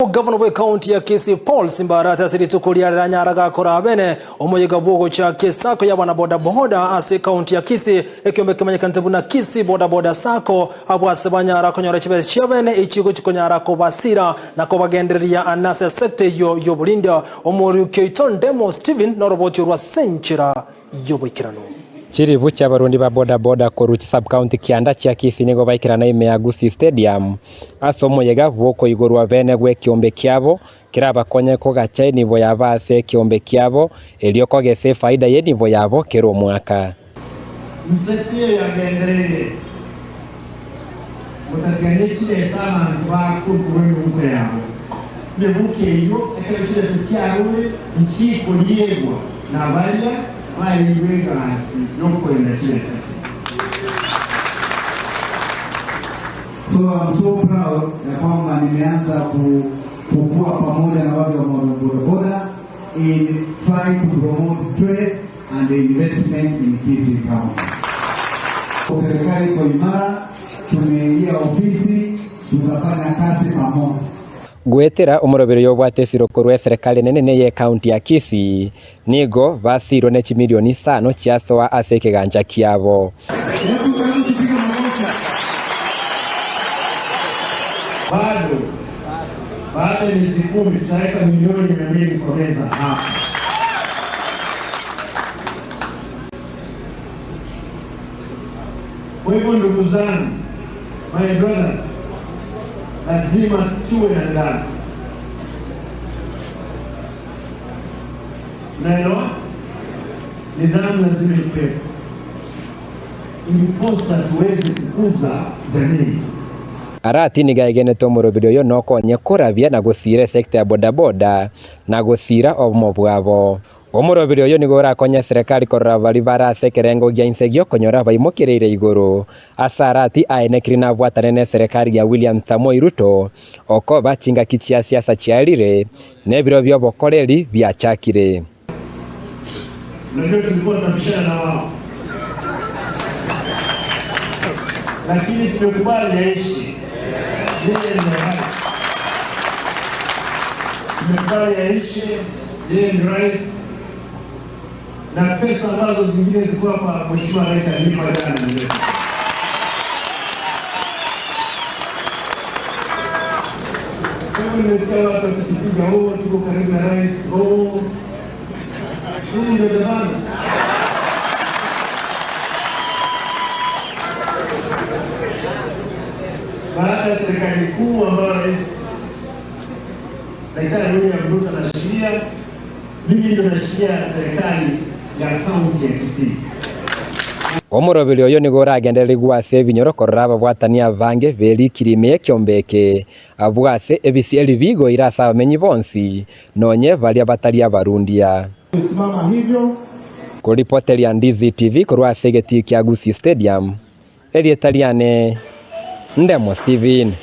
Omogavana bw'ekaunti ya Kisii Paul Simba Arati ase rituko riarere anyara gakora abene omoyega bw'ogochaka esacco y'abana boda boda ase ekaunti ya Kisii, ekiombe kemanyekanete buna Kisii Boda Boda Sacco, abwo ase banyara konyora chibesa chiabene echi gochia konyara kobasira na kobagendereria nase esecta eyio y'oborindia. Omoriuki oito Ndemo Stephen noroboti orwo ase enchera y'oboikeranu. Chiribu chi'abarundi ba boda boda korwa chisub-county kianda chia Kisii nigo baikerana ime ya Gusii Stadium ase omoyega bw'okoigorwa bene gw'ekiombe kiabo kerabakonye kogacha enibo yabo ase ekiombe kiabo erio kogesa efaida y'enibo yabo kera omwaka. Inse ki eyagendereire gotatigania chibesa abanto bakorwa emebuko yabo? Emebuko eyio ekero chibesa chiarure nchikoriegwa na baria baeirwe egasi y'okorenda chibesa chiria. So I'm so proud ya kwamba nimeanza kukua pamoja na watu wa bodaboda in trying to promote trade and investment in Kisii County. Serikali iko imara, tumeingia ofisi, tutafanya kazi pamoja. Goetera omoroberi oyo obwate esiro korwa eserekari enene neye ekaunti ya Kisii, nigo basirwe ne chimilioni isano chiasoa ase ekegancha kiabo. Bado baada ya miezi kumi tutaweka milioni 200 kwa meza hapa. Kwa hivyo ndugu zangu, my brothers, lazima tuwe na nidhamu. Naelewa nidhamu lazima ikuwepo, ndiposa tuweze kukuza jamii. Arati nigo aegenete omoroberi oyo nokonye korabia na gosira esecta ya bodaboda na gosira obomo bwabo. Omoroberi oyo nigo orakonye eserekari korora baria bare ase ekerengo gia inse giokonyora baimokereire igoro ase Arati aenekire nabwatane na eserekari ya William Samoei Ruto okoba chingaki chia siasa chiarire na ebiro biobokoreri biachakire. Unajua tulikuwa tunabishana na wao, lakini tumekubali yaishi. Yeye ni rais, tumekubali yaishi. Yeye ni rais, na pesa ambazo zingine zilikuwa kwa mheshimiwa rais alilipa jana ndio. Kama nimesikia watu wakitupiga, oh, tuko karibu na rais, oh, huyu ndio jamani. Baada ya serikali kuu ambayo rais Daktari William Ruto anashikilia, mimi ndio nashikilia serikali ya kaunti ya Kisii. Omoroberi oyo nigo oragendererigwe ase ebinyoro korora ababwatani abange berikire ime y'ekiombe eke abwo ase ebisieri bigoire ase abamenyi bonsi nonye baria batari abarundia. Simama hivyo Koripoteria Ndizi TV korwa ase egetii kia Gusii Stadium, erieta riane Ndemo Steven.